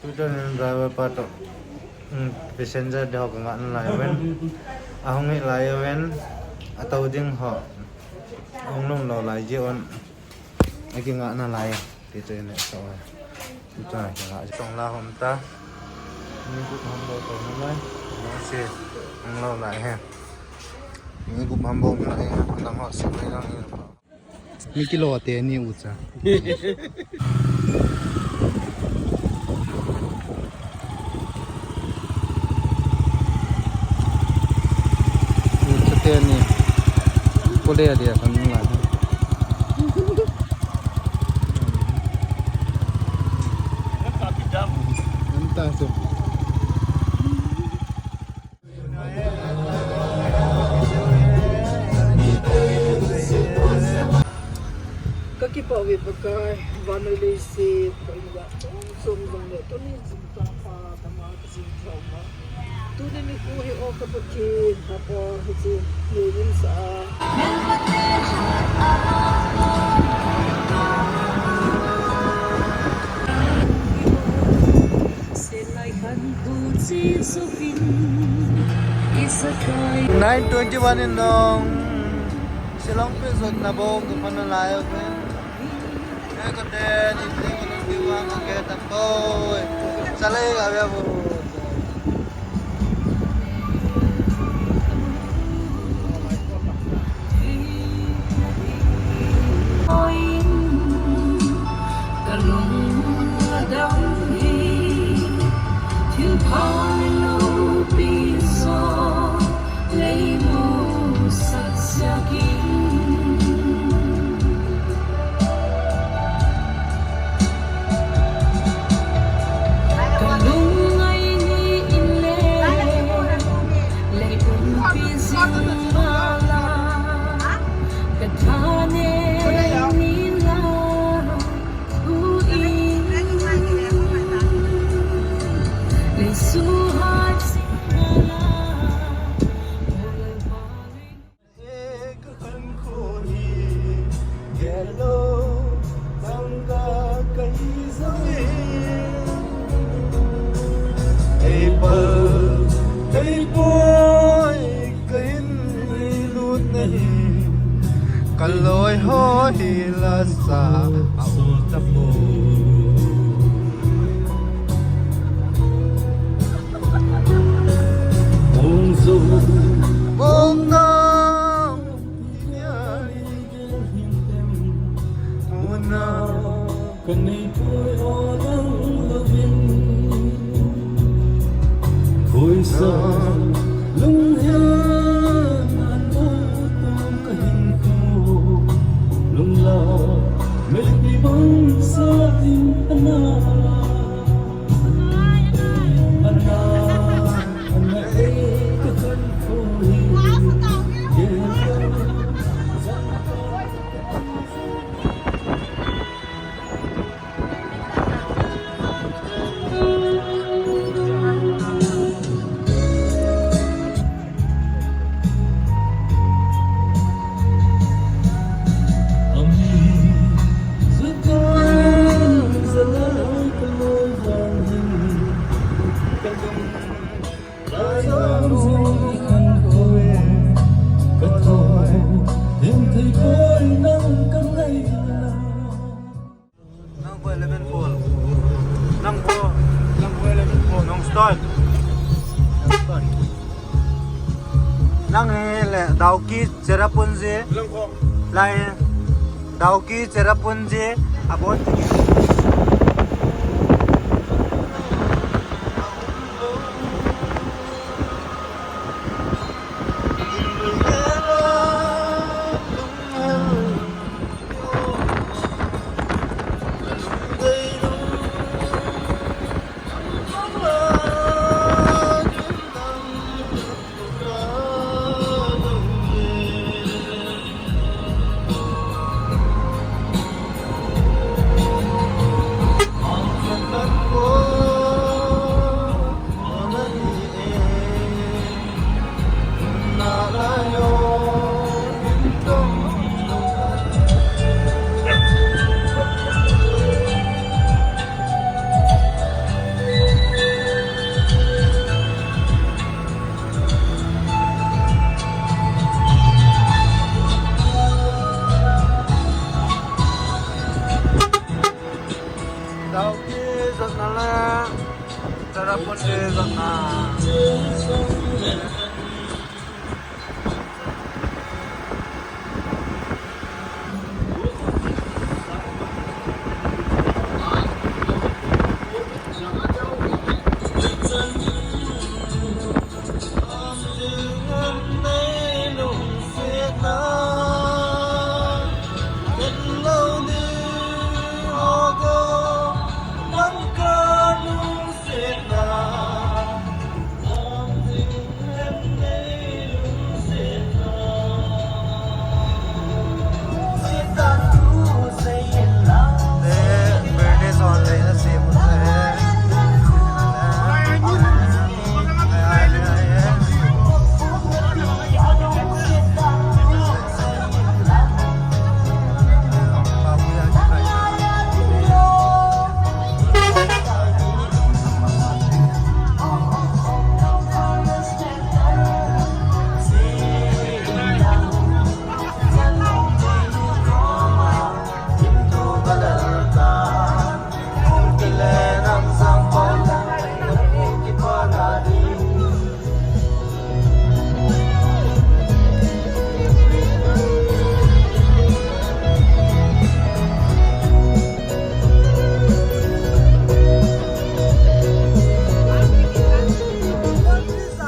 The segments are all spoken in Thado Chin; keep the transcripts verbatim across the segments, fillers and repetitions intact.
Tunin driver pa toh, um, passenger te ho kangah nalai uvin. Ahung hih lai uvin. Atou ding ho ahung lum lou lai jeh un. Akingah nalai. Ti chu in so. Ti chu akingah. Tong la hom ta. Mi gup ham bou tou nalai. Nang se. Hung lou lai he. Mi gup ham bou nalai he. Nang ho se mai lang he. Mi kilo teni ucha. Ucha teni. Kole dia kan la. Anta so. Ka kipah uve Pakai, vannoi leiset, ka inga chom chom jong le, tuni jingkah pha, tama ka jing thou ma. Tuni nikho hi o ka Pathen, Papa, hiche, ni rim sa a. Nine twenty-one in dong. Shillong pi jot na bong ko pan lai ko. Ko te ni te ko ti wa ko ke ta koi. Chale ga ve bo. Kaloi ho hi la sa a um ta po. Bong na. Kanei poi o nang lovin, khoisa lunghel nan o tong kahin ko, lungla meipi bang sa in ana, ana, ana ei ka kan ko hi. Nang ko eleven four. Nang ko, nang ko eleven four. Nong start. Nang start. Nang hi le Dawki Cherrapunji. Nang ko. Lai Dawki Cherrapunji abon. Cherrapunji jong na.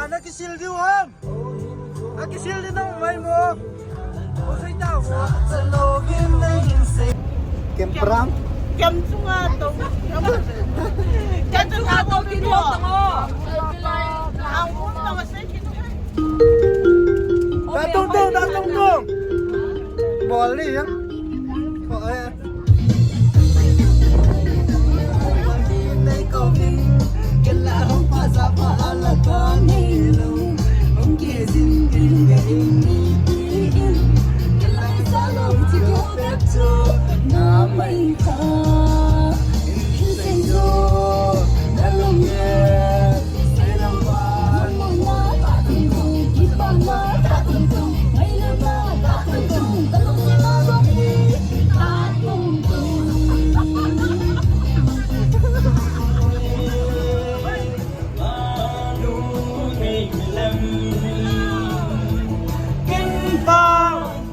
Ana kisil diu ham? Akisil di nang mai mo. Ko sai ta mo. Kem perang. Kem sunga to. Kem sunga to di mo. Ang mo na masai kito. Datung tung, datung tung. Bol ni ya. Ko eh.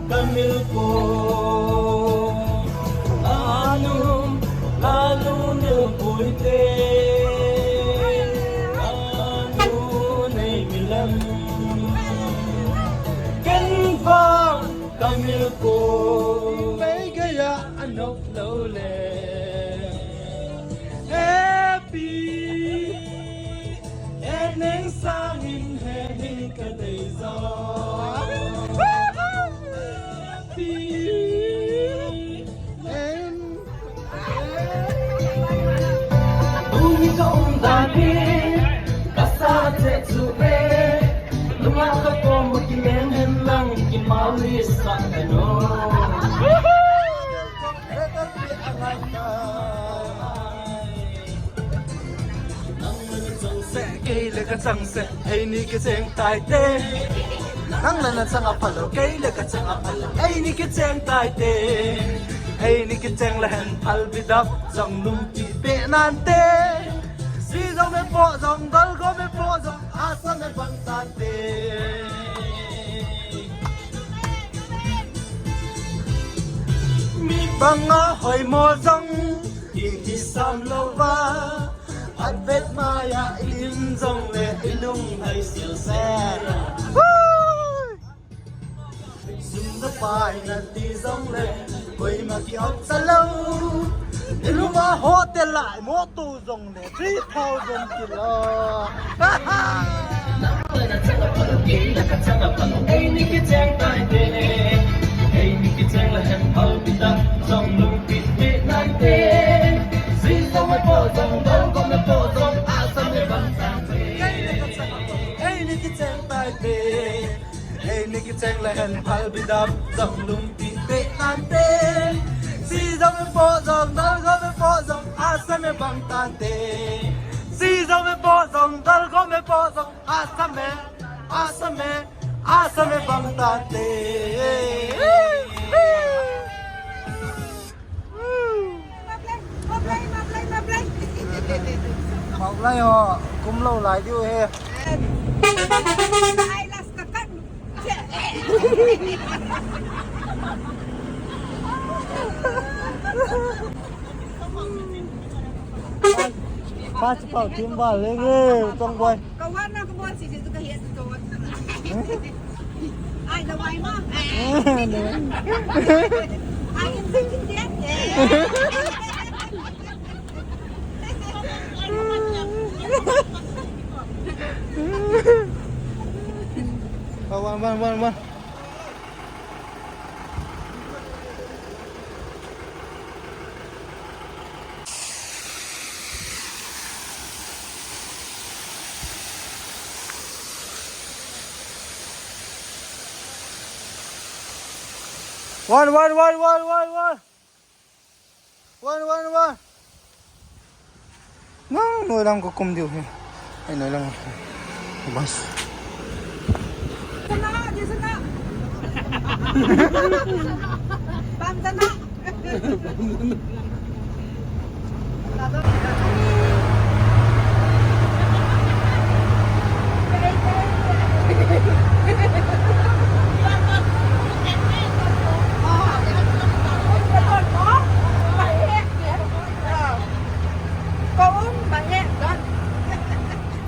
Kamil ko anu, anu ne puite, anu ne milam. Ken pa kamil ko, mei gaya anok lo le. Happy, eneng sangin hening kadei zo. Happy, en, umi ka um dani, kasa te chu e, lunga ka ko mu ki men hen lang ki mau ni sa ka no. Kei le ka chang se, eini kicheng tai te. Nang le na chang a phalo, kei le ka chang a phalo, eini kicheng tai te. Eini kicheng le hen phal bidap, jong lum pi pe nan te. Si jong me po jong dal go me po jong asa me bang tan te. Mi banga hoi mo jong, i, i sam lo va. At vet maya i lim jong le i lung hai sil se. Sum da pai na ti jong le, koi ma ki op sa lo. I lung a hotel lai mo tu jong le. Three thousand kilo. Eini kicheng le hen phal bidap jong lum pi pe tan te. Si jong me po jong dal go me po jong asa me bang tan te. Si jong me po jong dal go me po jong asa me, asa me, asa me bang tan te. Mablai, mablai, mablai, mablai. Pau lai ho, kum lou lai diu he. Ai, las ka kan. Pas pau tim ba le nge, tong boy. Ka wan na ka bol si si ka hiat to. Ai, da wai ma. Ai, in sin kin tiat. Wan, wan, wan, wan. Wan, wan, wan, wan, wan, wan. Wan, wan, wan. Nang, noilang ko kum diu he. Ai, noilang. Bas. Sana, di sana. Bam sana.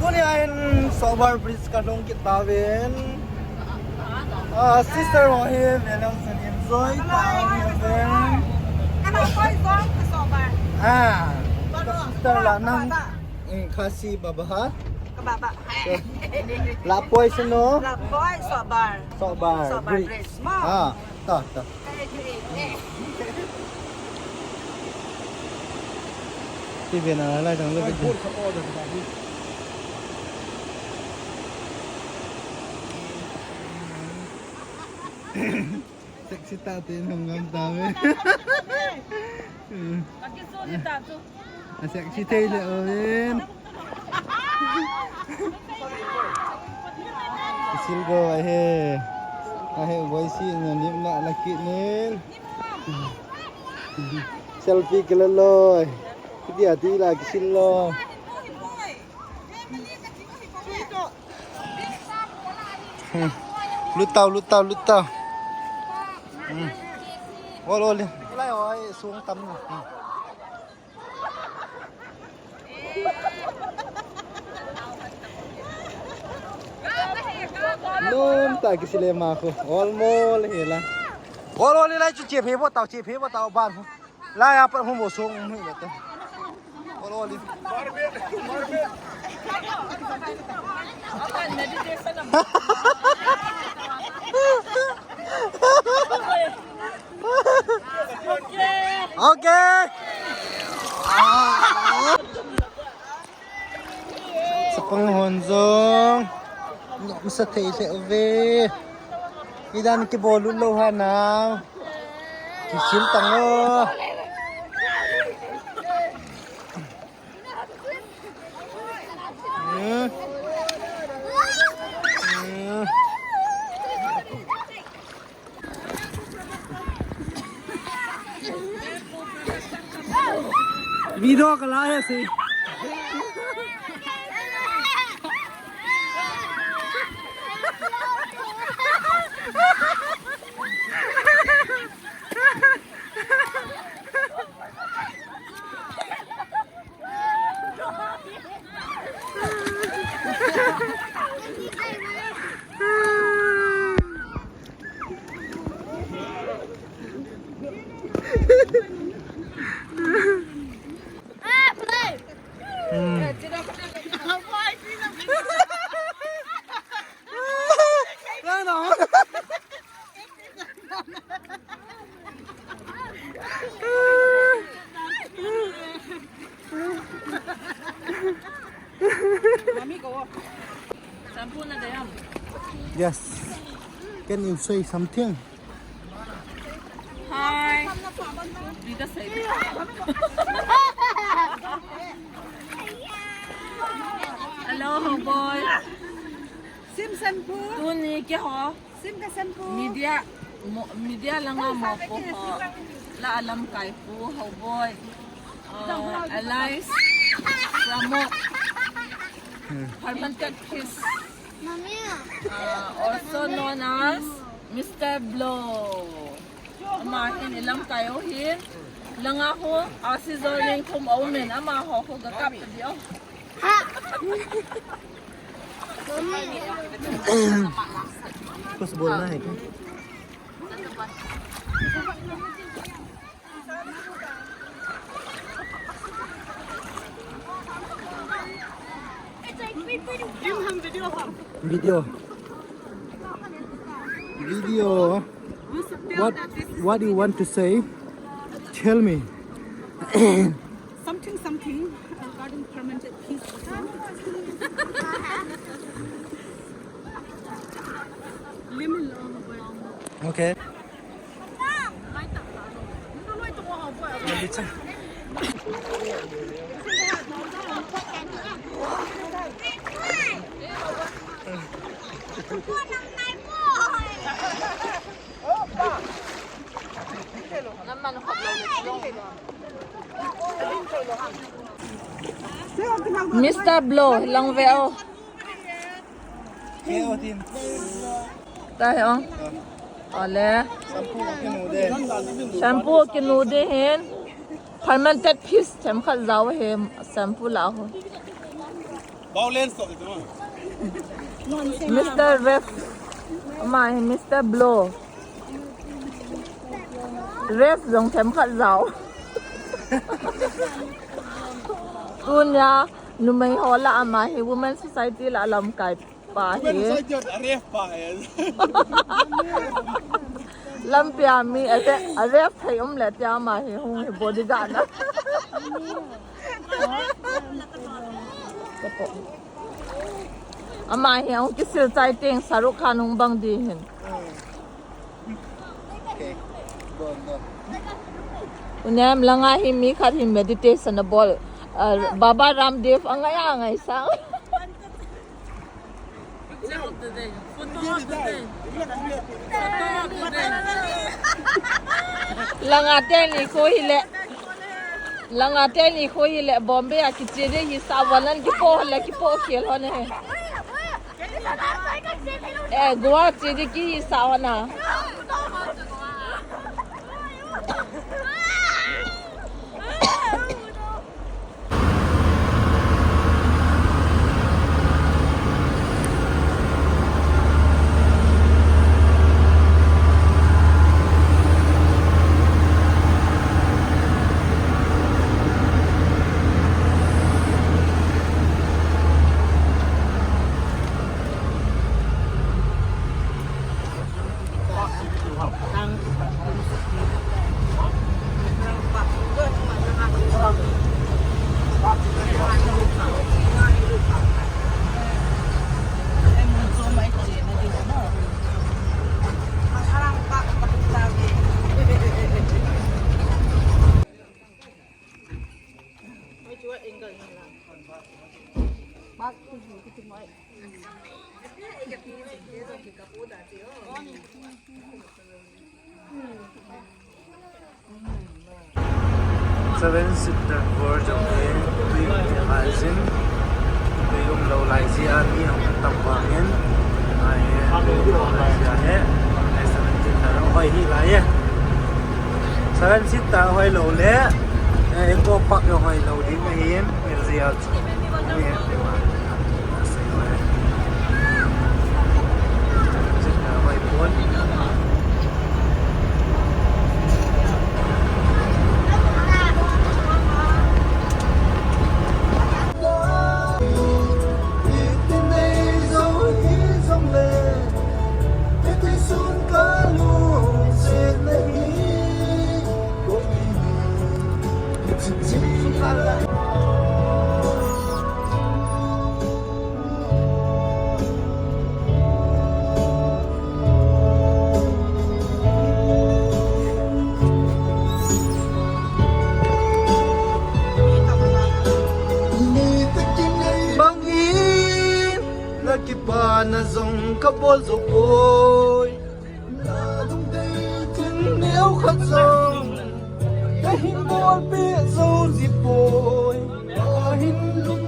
Tuni a hin Sohbar Bridge ka lhung kit tauvin. Ah, sister ho hi, Velang Salim Joy, ta hi, Velang. Kana koi zong ka Sohbar. Ah, ka sister la nang. Eh, Khasi baba ha? Ka baba. La poi sino? La poi Sohbar. Sohbar Bridge. Sohbar Bridge. Ma. Ah, ta, ta. Ti ve na lai dang le. Sexy ta te nam ngam ta ve. Ka kisu ni ta chu. A sexy thei le o in. Kisil go ahe. Ahe boy si na nim na la ki nin. Selfie kila loi. Kidia ti la kisil lo. Lut tau, lut tau, lut tau. Hmm. Ol, ol. Lai oi, sung tam na. Hmm. Nom ta kisile ma khu. Ol mol hi la. Ol, ol, lai chu che phe bo tau, che phe bo tau ban khu. Lai a pat hung bo sung hung hi le te. Ol, ol. Okay. Chapang hon jong nomsa thei lheh uve. Idan kibol lut lou ham. Kisil tang o. Hmm. Hmm. Video ka la he si. Yes. Can you say something? Hi. Hello, boy. Sim shampoo. Tuni keiho. Sim ka shampoo. Media, mo, media langa mopo ho. La alamkai pu ho boy. Uh, Alice. Ramot. Fermented fish. Mommy. Uh, also known as Mister Blow. Ama hin ilamkai ho hin. Langa ho, a seasoning thum a um in, ama ho ho ga kap ta di o. Ha. Mommy. कुछ बोलना है क्या? Video. Video. What, what do you want to say? Tell me. Something, something regarding fermented fish. Okay. Mister Blow, lang ve o. Tahi o. Ole. Shampoo kinu de hin. Fermented fish themkhat jao hi shampoo la ho. Mister Ref. Ama hi Mister Blow. Ref jong themkhat jao. Tunia numei ho la ama hi Women Society la lamkai pa hi. Lampia mi a ref thei um le tia ama hi hung hi bodyguard na. Ama hi hung kisil chai teng Shahrukh Khan hung bang di hin. Unem langa hi mi khat hi meditation a bol. Ah, Baba Ramdev angai angai sang. Langa teni kho hi le. Langa teni kho hi le Bombay a kiche de hi sa vanan kipo le kipo khel ho ne. Eh, Goa che de ki sa ho na. Seven seater boat jong hi, tui um lai jin, tui um lou lai jeh a mi hung tam vangin, ai, tui um lou lai jeh a hi, ai, seven seater hoi hi lai e. Seven seater hoi lou le, eh, Eco Park jong hoi lou ding ahin, Hills Real. Bangin na kipana jong ka bol jou poi. Na lungdei thil neo khat jong ka hin bolpeh jou ji poi. Ahin lung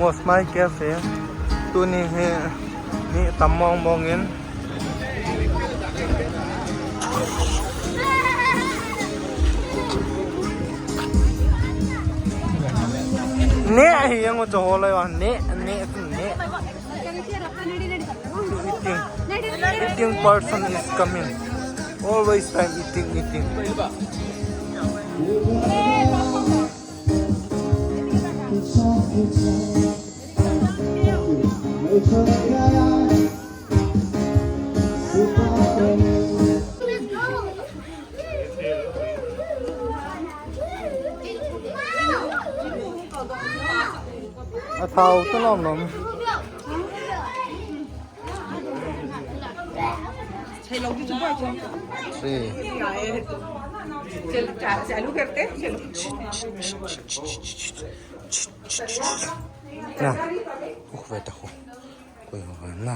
Mosmai Cafe. Tuni hi mi tam mong mong in. Ne hi yang cho ho lai wa ne ne ne. Eating, eating person is coming. Always time eating, eating. A thao ta lom lom. Three. चल, चा-, चालू करते हैं, चलो। Na, uh, wait ako. Kuya, na.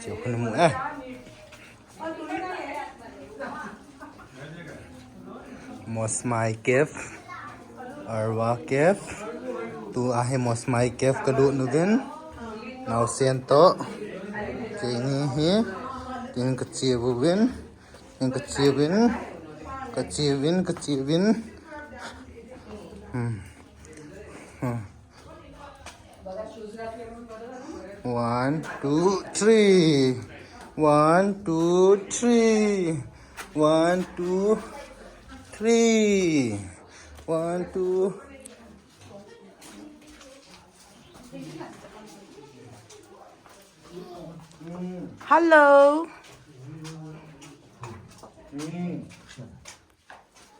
Siya ko na mo, eh. Mosmai Cafe, Arwa Cafe. Tu ahi Mosmai Cafe kalut uvin. Naosen to. Kini hi. Kini kache uvin. Kini kache uvin. Kache uvin, kache uvin. Hmm. Hmm. One, two, three. One, two, three. One, two, three. One, two. Hello.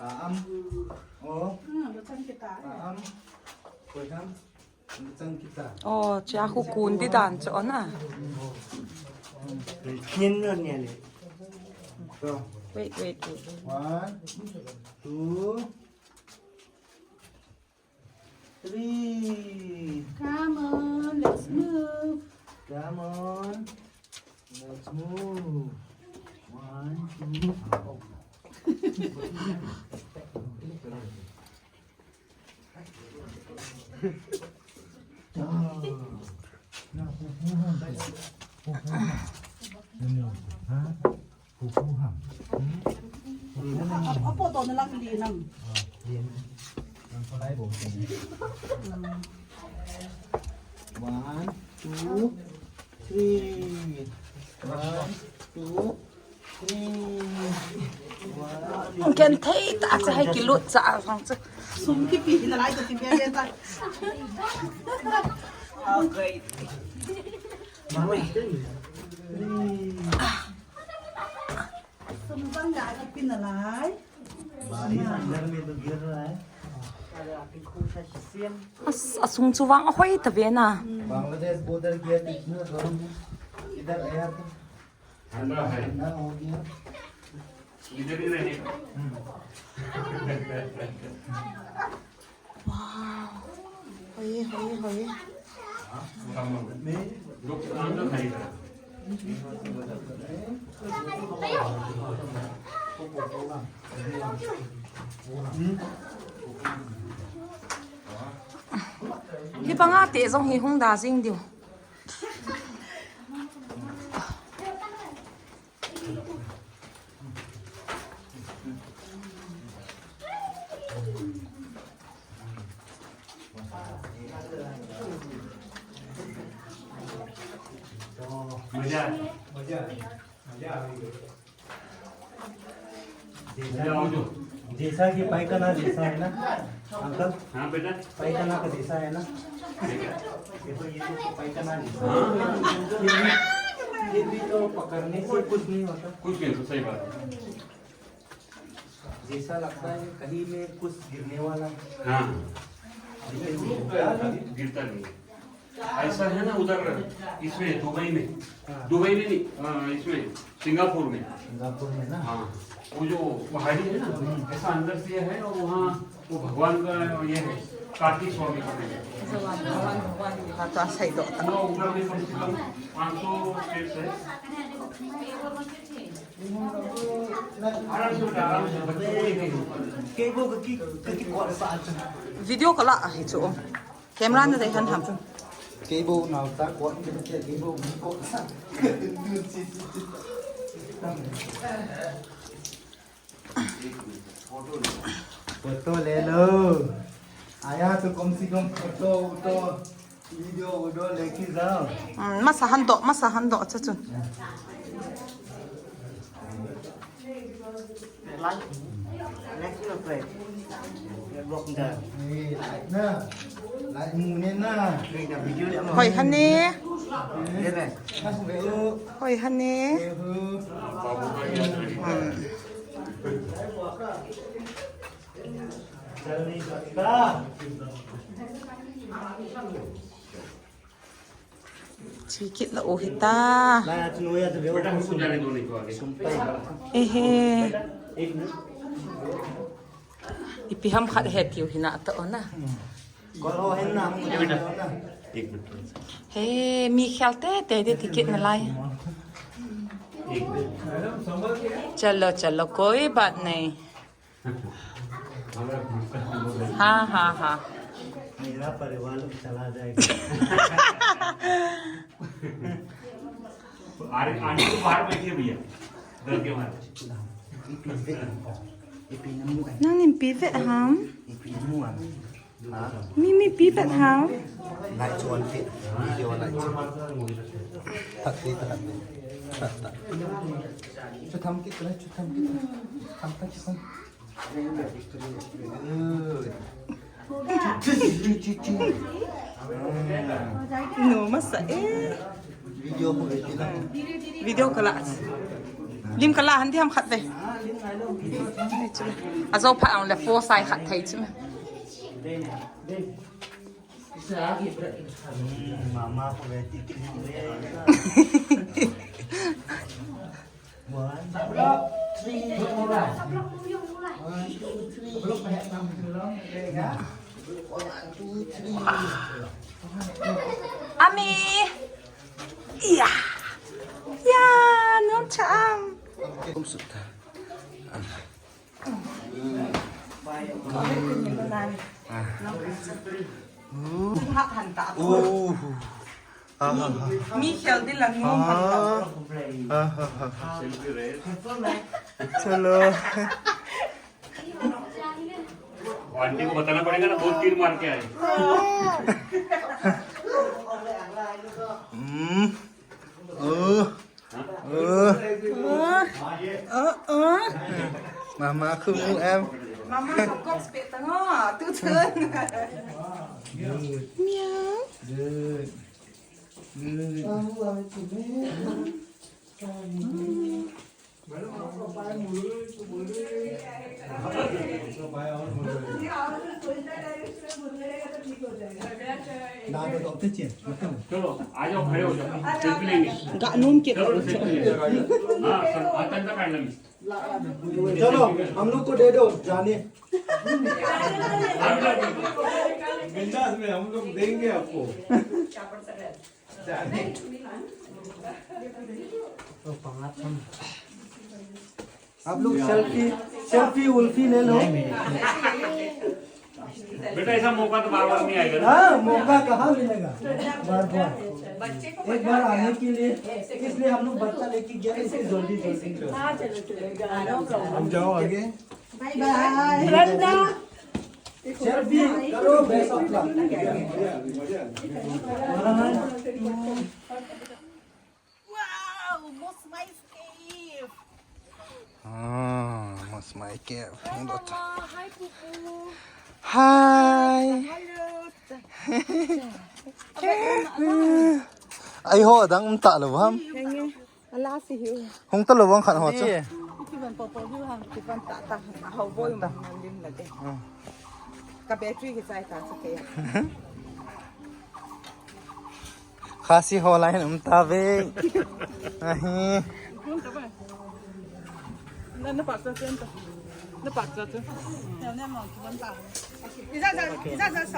Am. Oh. Am. Koi ham. Oh, cha khu kun di dan cho na. Kin no ne le. Wait, wait, wait. One, two, three. Come on, let's move. Come on. Let's move. One, two. Apo to na lang li nang. One, two, three. One, two, three. One. Ken thei ta cha hai kilut cha sang cha. Sum kipi na lai to ti be be ta. Okay. Mami. Sum bang ga kipi na lai. बारिश अंदर में तो गिर रहा है। As, asung chu vang ahoi ta ve na. Bangladesh border गया तो इतना गर्म है। इधर आया तो ठंडा है। ठंडा हो गया। इधर ही रहेगा। Wow. Hoi, hoi, hoi. Hi banga te jong hi hung da jing diu. मजा, मजा, मजा आ गई। जैसा कि, जैसा कि पायखाना जैसा है ना, अंकल? हाँ बेटा। पायखाना का जैसा है ना? देखो, ये तो पायखाना जैसा है। फिर भी, फिर भी तो पकड़ने से कुछ नहीं होता। कुछ नहीं होता, सही बात है। जैसा लगता है कहीं में कुछ गिरने वाला है। हाँ। लेकिन गिरता नहीं। गिरता नहीं। ऐसा है ना उधर, इसमें दुबई में। हाँ। दुबई में नहीं, अ, इसमें सिंगापुर में। सिंगापुर में ना? हाँ। वो जो पहाड़ी है ना, हम्म। ऐसा अंदर से है और वहाँ वो भगवान का ये है, कार्तिक स्वामी का है। भगवान, भगवान, भगवान का तो ऐसा ही तो होता। पूरा ऊपर में कम से कम पाँच सौ steps है। Video kala ahi chu. Camera na dei han ham. Kei bou nao ta ko, kei bou ko sa. Photo le lo. Aya to kom se kom photo uto, video uto leke jao. Hmm, masa han doh, masa han doh cha chun. Hoi hane. Hoi hane. Hmm. Chikit la o hita. Ehe. Ipi ham khat he tiu hina to na. He, mi khel te te de ticket na lai. Chalo, chalo, koi baat nahi. हाँ हाँ हाँ. मेरा परिवार चला जाएगा. अरे आंटी तो बाहर बैठी है भैया, घर के बाहर. Nang nim pi vet ham. Mimi pi vet ham. Lai chuan pi. Video lai chuan. Thak ti ta. Chu tham kit lai, chu tham kit. Tham ta chu. Good. Chu, chu, chu, chu. No masa e. Video ko beti na. Video kala. Lim kala han di ham khat ve. Ajo pha ang le fo sai khat thei chim. Mama ko beti. One, two, three. One, two, three. One, two, three. Ami. Iya. Ya, non cham. Kum sut. Mi khel di la nu. Chalo. Aunty को बताना पड़ेगा ना, बहुत तीर मार के आए. Hmm. Oh. Oh. Oh, oh. Mama khu mu em. Mama khu kok spek tang o, tu chun. Meow. Good. Good. चलो, आ जाओ, खड़े हो जाओ. Selfie लेंगे. Ga num kit. चलो, selfie लेंगे. हाँ, सर, हाथ अंदर काट लेंगे. चलो, हम लोग को दे दो, जाने. बिंदास में हम लोग देंगे आपको. आप लोग selfie, selfie उल्फी ले लो. बेटा, ऐसा मौका तो बार बार नहीं आएगा ना. हाँ, मौका कहाँ मिलेगा बार बार. एक बार आने के लिए, इसलिए हम लोग बच्चा लेके गया, इसलिए जल्दी जल्दी. हम जाओ आगे. Bye bye. Selfie करो, best of luck. Wow, Mosmai Cave. Ah, Mosmai Cave. Hi, Mama. Hi, Pupu. Hi. Hello. Ai ho, dang um ta lo ham. Ala si hiu. Hung ta lo vang khat ho chu. Kivan po po hiu ham, kivan ta ta. A ho boi ma lim la de. Hmm. Ka battery ki chai ta chu ke. Khasi ho lai um ta ve. Ahi. Na, na pa sa sen ta. Na pa sa sen. Isa sa, isa sa sa.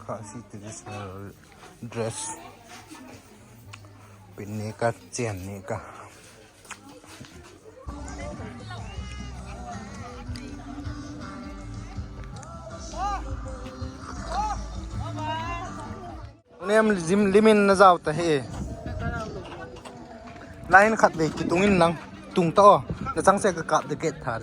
Khasi traditional dress. Pin ni ka, chen ni ka. Nem jim limin na jao ta he. Lain khat ve kitung in lang. Tung ta o. Na chang se ka kap de ket thar.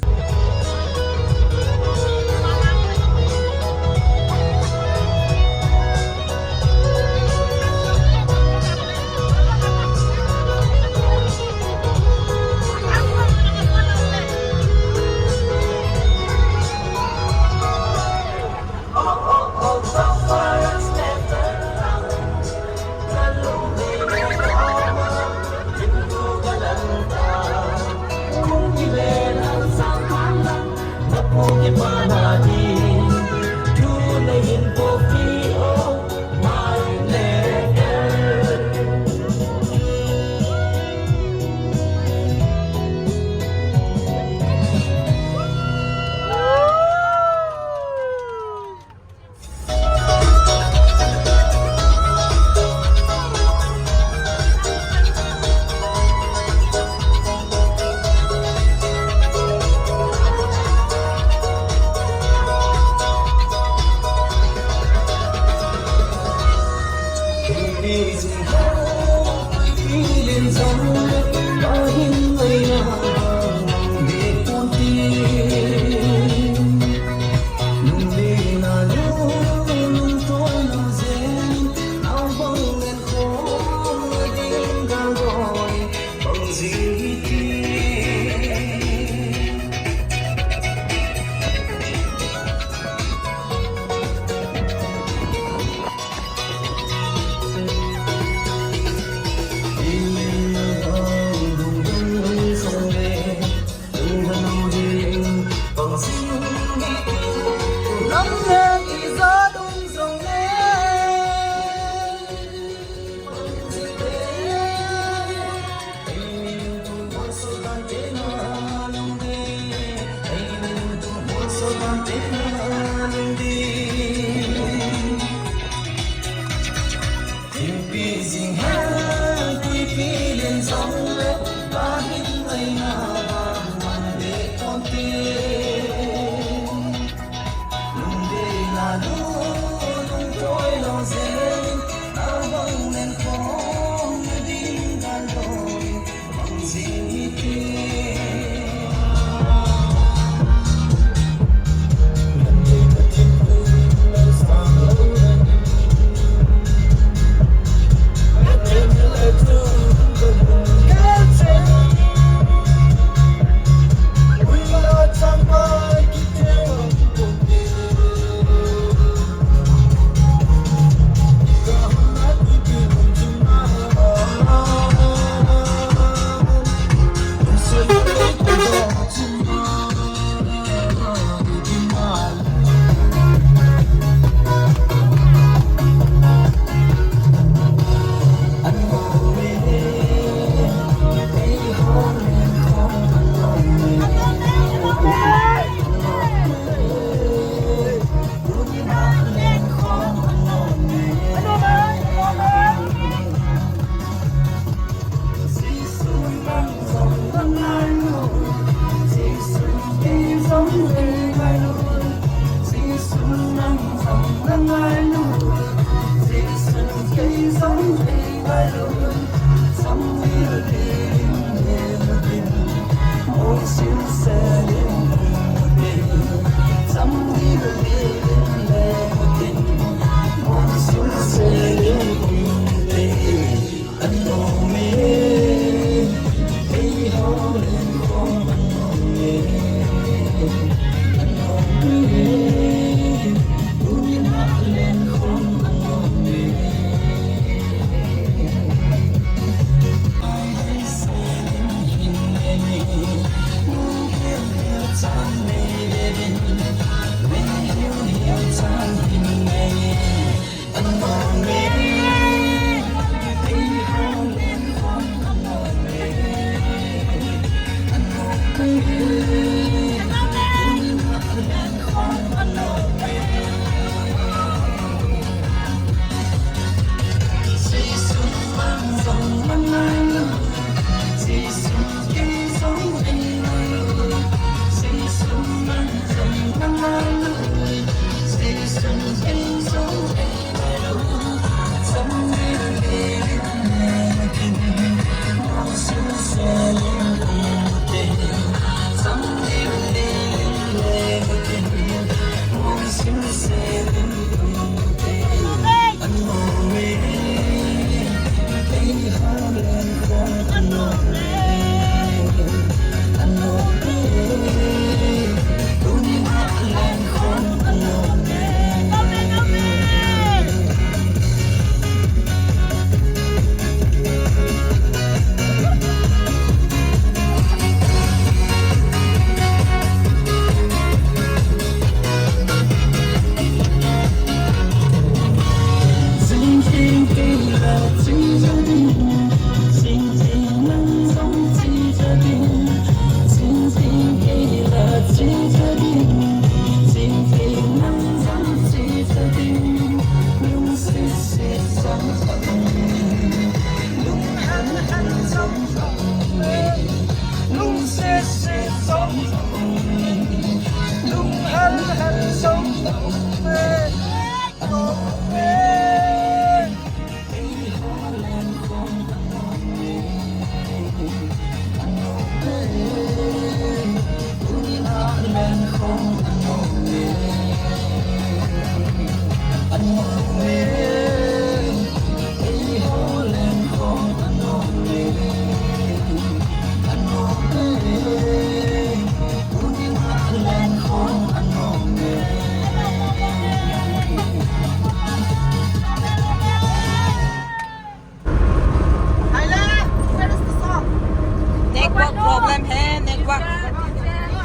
Network problem hai, network.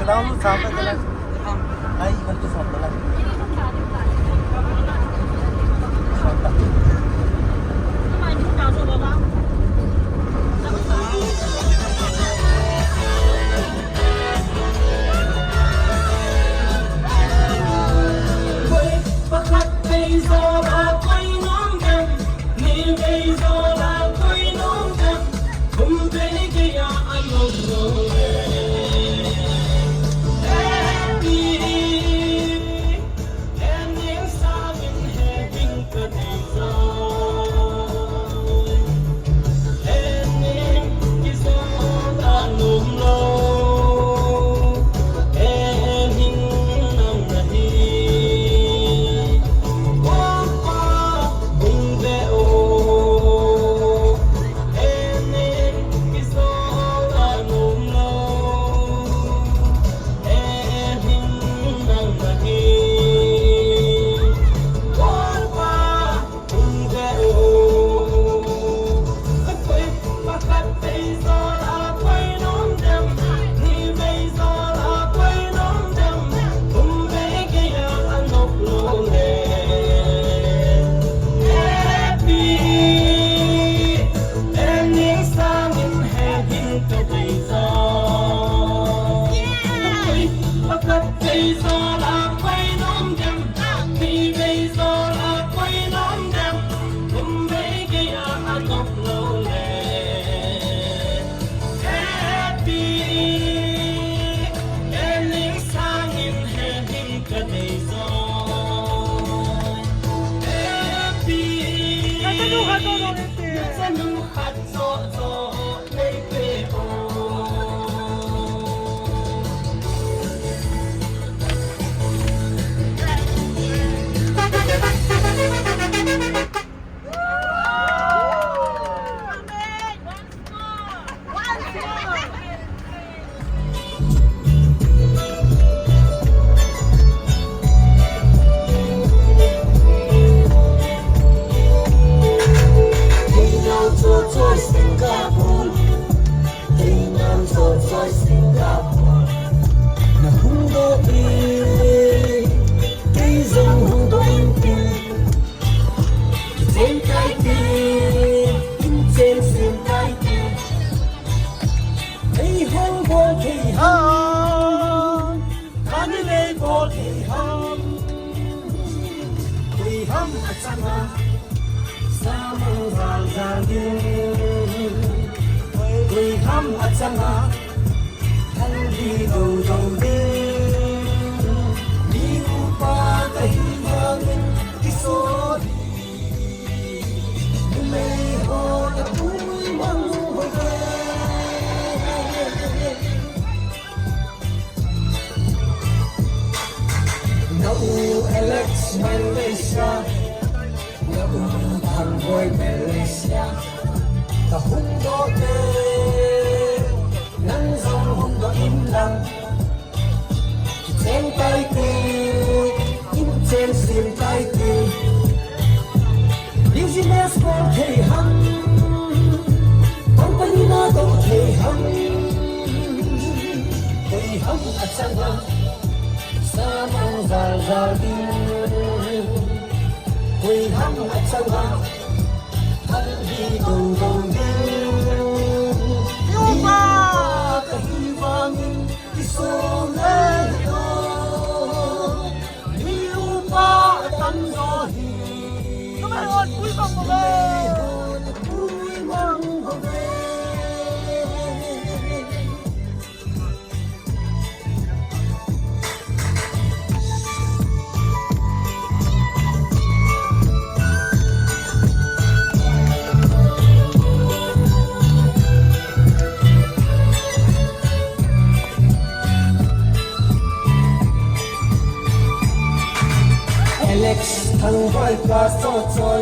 Ground साफ है, चला। हाँ। नहीं, इधर तो साफ है। Na u Alex Malaysia, na u Thangboy Malaysia, ka hung doh te, nang jong hung doh in lang. Kicheng tai te, in cheng sim tai te. Business bol thei ham, company na doh thei ham, koi ham achang ham, samang jal jal ding, koi ham achang ham, hal hi dong dong ding. Upa kahi vangin kisong le to. Ni upa atam jo hi. Numei hon pui bang bang ve. Pui bang bang ve. Thangvai pa so choi.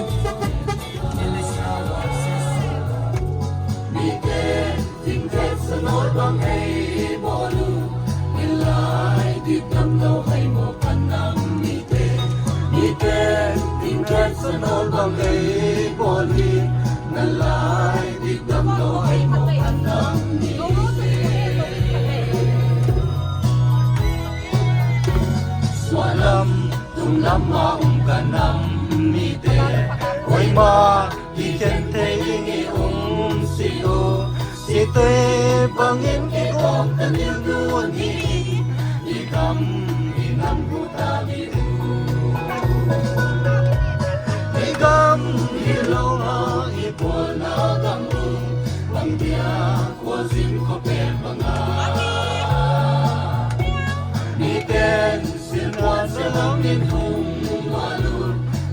Mite, tin khet sa noi bang ei bol u. Nilai di tam lo hai mo kan nam mite. Mite, tin khet sa noi bang ei bol u. Nilai di tam lo hai mo kan nam mite. Swalam, tunglam a um ka nam mite. Koima kikhen thei ding i um si u. Sitoi bangin kikop ka nil dun hi. I gam i nam gu ta di u. I gam i lo a i pualna gam u. Bang dia khualzin kho pen banga. Miten silpuan sa bangin hung malu.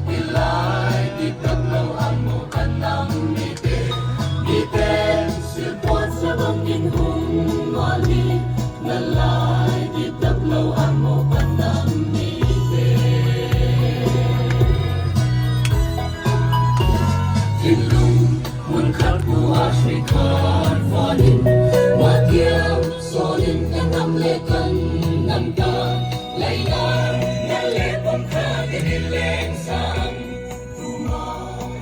Nilai di tam lo ang mo kan nam mite. Miten silpuan sa bangin hung mali. Nalai di tam lo ang mo kan nam mite. Thinlung mun khat pu a sui khan vanin. Matiam sonin ka nam le kan nam ta. Laidan na le pom kha ke ni leng sang. Tuma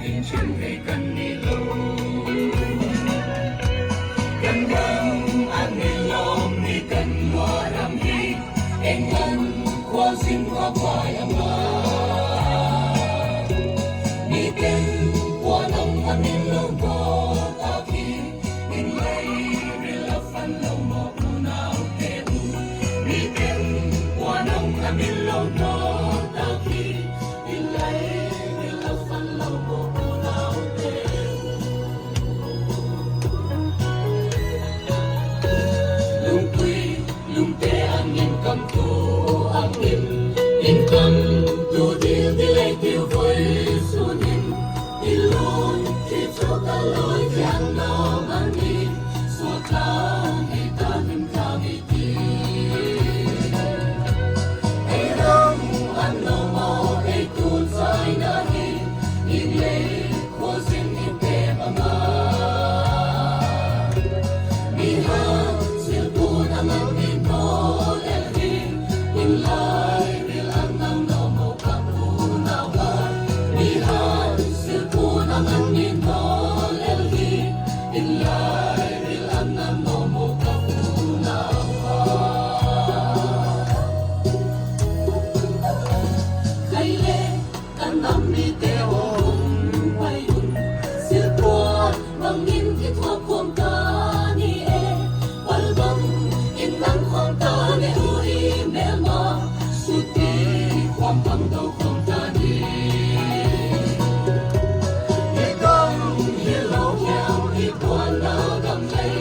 in chin ve kan ni lo. Kan dang an ni lom ni kan lua ram hi. England khualzin kho pai ama. Miten khualzin a min lo bo ta ki. Min lei ril a fan lo mo unau te u. Miten khualzin a min lo bo ta ki. Min lei ril a fan lo mo unau te u. Lungpui lungte angin kamtu angin, in kamtu dildil ei tiu voi sunin, i lungthim chu ka loi thiang nom angin, suak tang hi ta nim tang hi ti. Ei dong an lo mo ei tu chai na hi, in lei Khualzin in pe mama. Mihal silpun a ngang in bol el hi. In lai ril a ngang no mo ka pu nau va. Mihal silpun a ngang in bol el hi. In lai ril a ngang no mo ka pu nau va. Khai le. Kan nam mite hung pai un, silphuan bangin kithuap khom ta ni e. Pal bangin nang khom ta ni u i melma, suti khom bang do khom ta ni. I gam hi lo hiau i puan na gam lei,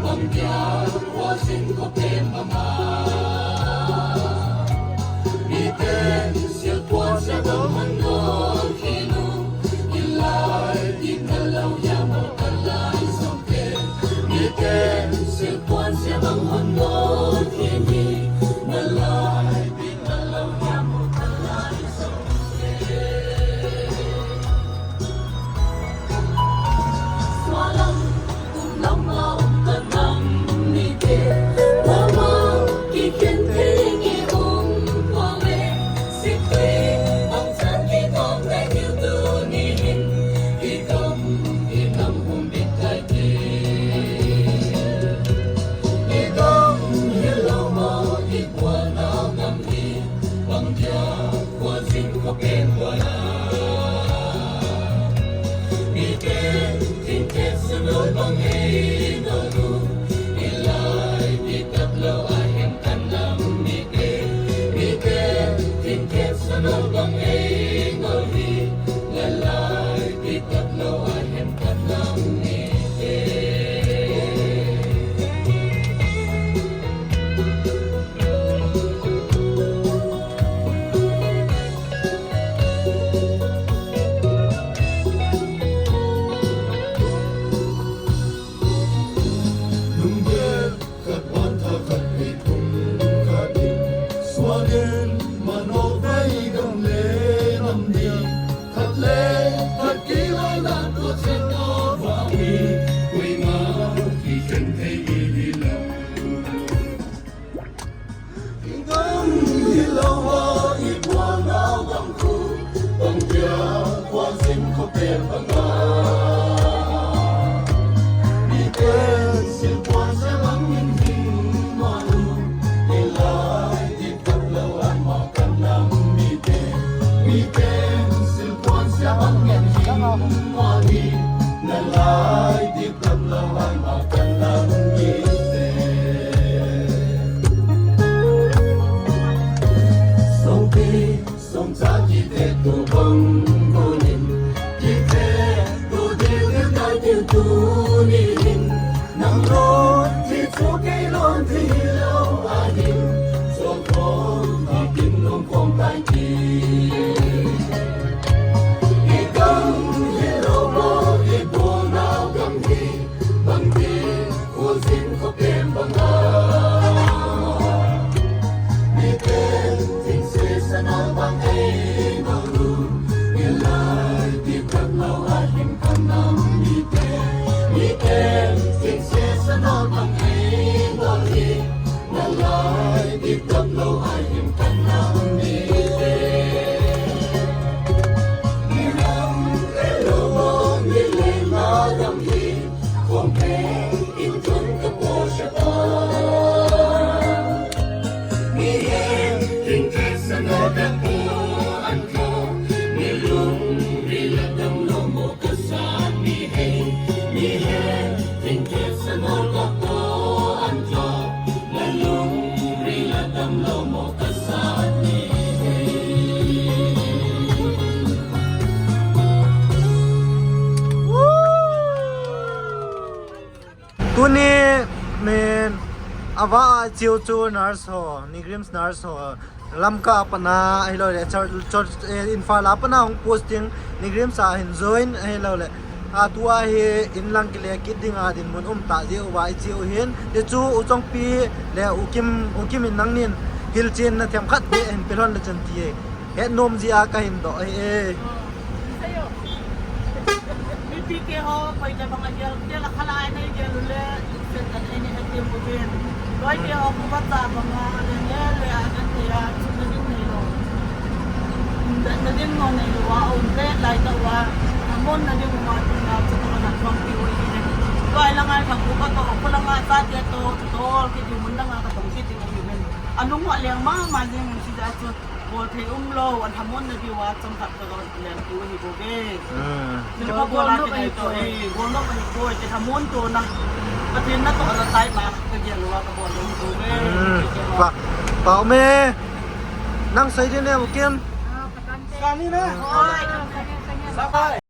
bang dia khualzin ko pen banga. Miten silphuan sa bang hon ngol khin u, in lai in ka lo ya mo ka lai som te. Miten silphuan sa bang hon ngol khin hi, na lai in ka lo ya mo ka lai som te. Khualzin ko pen bol a. Miten tin khet sa nol bang ei nol u. I lai ti tap lo a hem kan nam mite. Miten tin khet sa nol bang ei nol hi. Na lai ti tap lo a hem kan nam mite. Lunggel khat van tha khat ni thum khat in, suan in mano vai gam le nam ni Tuni min ava a chiu chu nurse ho, NEIGRIHMS nurse ho, Lamka a pat na, ahilou le, chur-, chur-, eh, Imphal a pat na hung posting, NEIGRIHMS a hin join, ahilou le. A tua hi inlang kile kit ding a dinmun um ta jeh uva i chiu hin. Ti chu U Chongpi le U Kim, U Kim in nangnin hilchen na themkhat beh hin pelhon le chun ti e. Het nom jeh a ka hin doh ahi e. Mipi te ho, koi te bang a gel, gel a khalai nei gel u le, sen kan ei ni heti mu ven. Loi te ho, ku va ta bang a, le ne, le a kan te a, chu na ding nei lo. Na, na ding no nei lo a, um le, lai ta wa. Na mon na ding wa, tu na, chu na na kong ti wa i ne. Loi la ngai thang ku va to, ku la ngai sa te to, to, ki ti mun na nga ka tong ki ti u ven. A lung wa leng ma, ma jing mun si da chu. Bol thei um lo, an hamon na diu a, chomkhat ka gon len tu hi bou ve. Hmm. Nin ka bol a kinai to, eh, bol no ka hi bou, ke hamon to na. Pathen na to na tai ma, ka gel lo a ka bol lo hi bou ve. Hmm. Pa, pa me. Nang sei din e, U Kim. Kani na. Oi. Sabai.